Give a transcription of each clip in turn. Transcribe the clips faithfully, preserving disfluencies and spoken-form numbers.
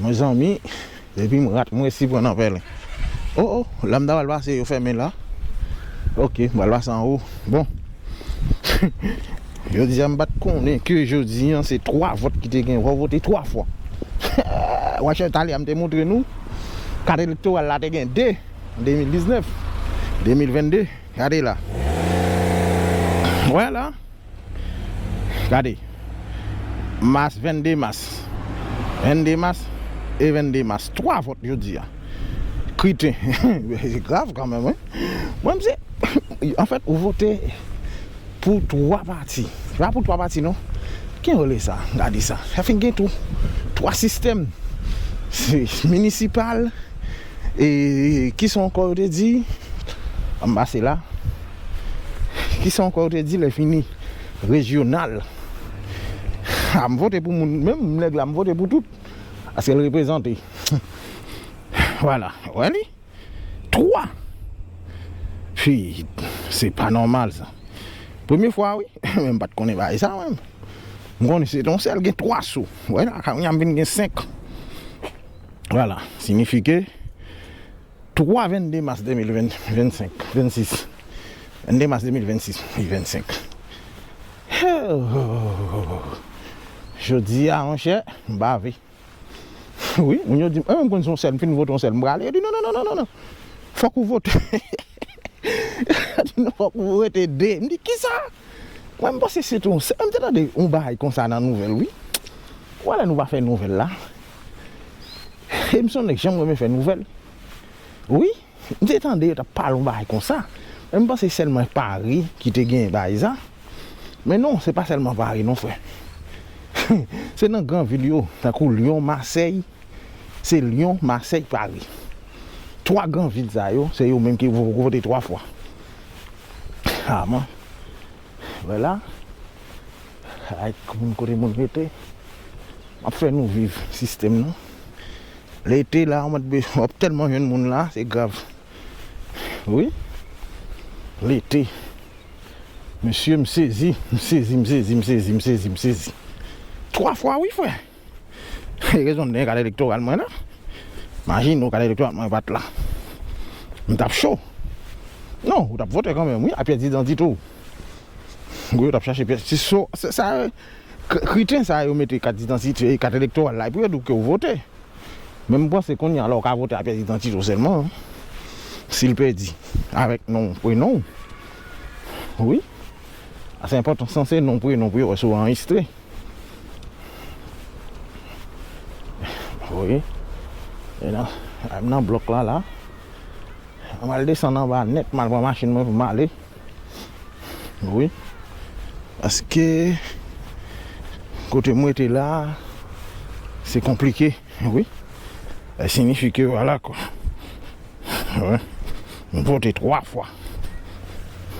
Mezanmi, depi m rat, m resi pran nan pèlen. Oh, oh, la m ta pral pase, yo fèmen la. Ok, m pral pase anwo. Bon. Jodi a, m pa t konnen ke jodi a, se twa vòt ki te gen. Fò w vote twa fwa. Wachè, talè a, m te montre nou. Kat elektoral la te gen de. De mil diznèf, de mil vennde. Gade la. Wè la. Gade. Mas, vennde mas. Vennde mas e vennde mas. Twa vòt jodi a. Kriten. Se grav kanmenm, wi. Mwen, m se, anfèt, ou vote pou twa pati. Se pa pou twa pati, non. Ki rele sa? Gade sa. Sa fin gen tou. Twa sistèm. Se minisipal. E kisa ankò yo te di? Ann pase la. Kisa ankò yo te di lè fini? Rejyonal. A, m vote pou moun, menm nèg la, m vote pou tout. Paske l reprezante. Vwala. Wè li? Twa. Fi, se pa nòmal sa. Premye fwa, wi. Men m pa t konnen bagay sa, mwen. M konnen se t yon sèl, gen twa sou. Wè la, kounye a m vin gen senk. Vwala, siyifi ke twa vennde mas de mil ven, vennsenk, vennsis. Vennde mas de mil vennsis, wi, vennsenk. Jodi a, monchè, m bave. Wi, moun yo di m, "Eh, m konn se yon sèl, m fin vote yon sèl, m prale." Yo di, "Non, non, non, non, non, non. Fòk ou vote." Yo di, "Non, fòk ou vote de." M di, "Kisa?" Mwen, m panse se tou yon sèl. M te tande yon bagay konsa nan nouvèl, wi. Wè lè nou pa fè nouvèl la. E m se yon nèg janm renmen fè nouvèl. Wi. M te tande yo t ap pale yon bagay konsa. Men m panse sèlman Pari ki te gen bagay sa. Men non, se pa sèlman Pari non, frè. Se nan gran vil yo, tankou Lyon, Masèy. Se Lyon, Masèy, Pari. Twa gran vil sa yo, se yo menm ki vo-, vote twa fwa. A, mwen. Vwala. Ay, moun kote moun rete. M ap fè nou viv sistèm nan. Lete la, w ap be-, w ap tèlman jwenn moun la, se grav. Wi. Lete. Mesye, m sezi, m sezi, m sezi, m sezi, m sezi, m sezi. Twa fwa, wi, frè. Rezon m te gen kat elektoral mwen la. Imajine w, kat elektoral mwen pa t la. M t ap cho. Non, ou t ap vote kanmenm, wi, a pyès didantite w. Wi, ou t ap chache pyès. Se so, se sa, k-, kriten sa yo mete kat didantite, kat elektoral la, epi yo di w ke w vote. Men m panse kounye a la, ou ka vote a pyès didantite w sèlman, si l pèdi, avèk non w, prenon w. Wi. Sa se enpòtan, se non, prenon, pou yo wè si w anrejistre. Wi. E nan, m nan blòk la, la. M al desann anba nèt, m al pran machin mwen pou m ale. Wi. Paske kote m rete la, se konplike, wi. Sa siyifi ke, vwala, kwa. Wi. M vote twa fwa.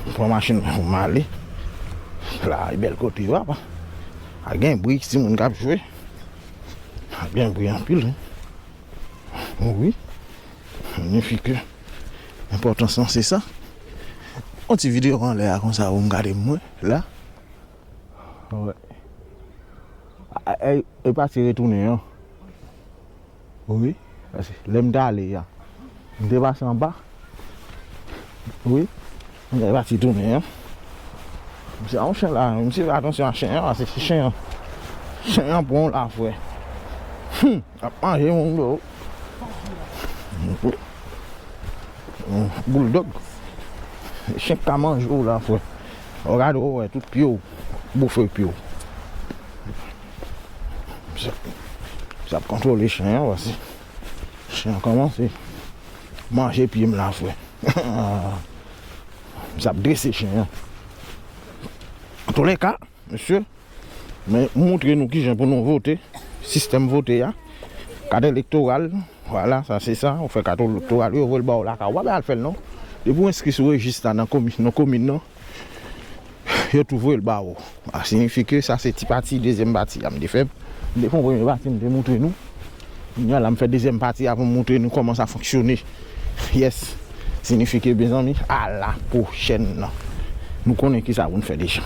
M pran machin mwen pou m ale. La, e bèl kote, papa. A gen bri, timoun k ap jwe. A gen bri anpil, wi. Wi. Siyifi ke enpòtans lan se sa. Yon ti videyo anlè a konsa pou m gade mwen la. Wè. A, e, e pati retounen an. Wi. Paske lè m t ale a, m te pase anba. Wi. Mwen pati tounen an. Misye a yon chen la, misye fè atansyon a chen an, paske se chen an. Chen an pran w la, frè. Hum, ap manje moun do. Boulldog. Chen ka manje w la, frè. Ou gade, ou wè tout pye w. Boufe pye w. Misye, misye ap kontwole chen an, paske chen an kòmanse manje pye m la, frè. Misye ap drese chen an. Antouleka, mesye, men m montre nou kijan pou nou vote, sistèm vote a, kat elektoral, vwala, sa se sa, ou fè kat elektoral, yo voye l ba w lakay ou, pa al fè l non. Depi w enskri sou rejis la nan komi-, nan komin nan, yo tou voye l ba ou. Sa siyifi ke sa se ti pati, dezyèm pati a m te fè. M te fè yon premye pati, m te montre nou. Kounye a la, m fè dezyèm pati a pou m montre nou kòman sa fonksyone. Yes. Siyifi ke, mezanmi, a la pwochèn nan. Nou konnen kisa pou n fè deja.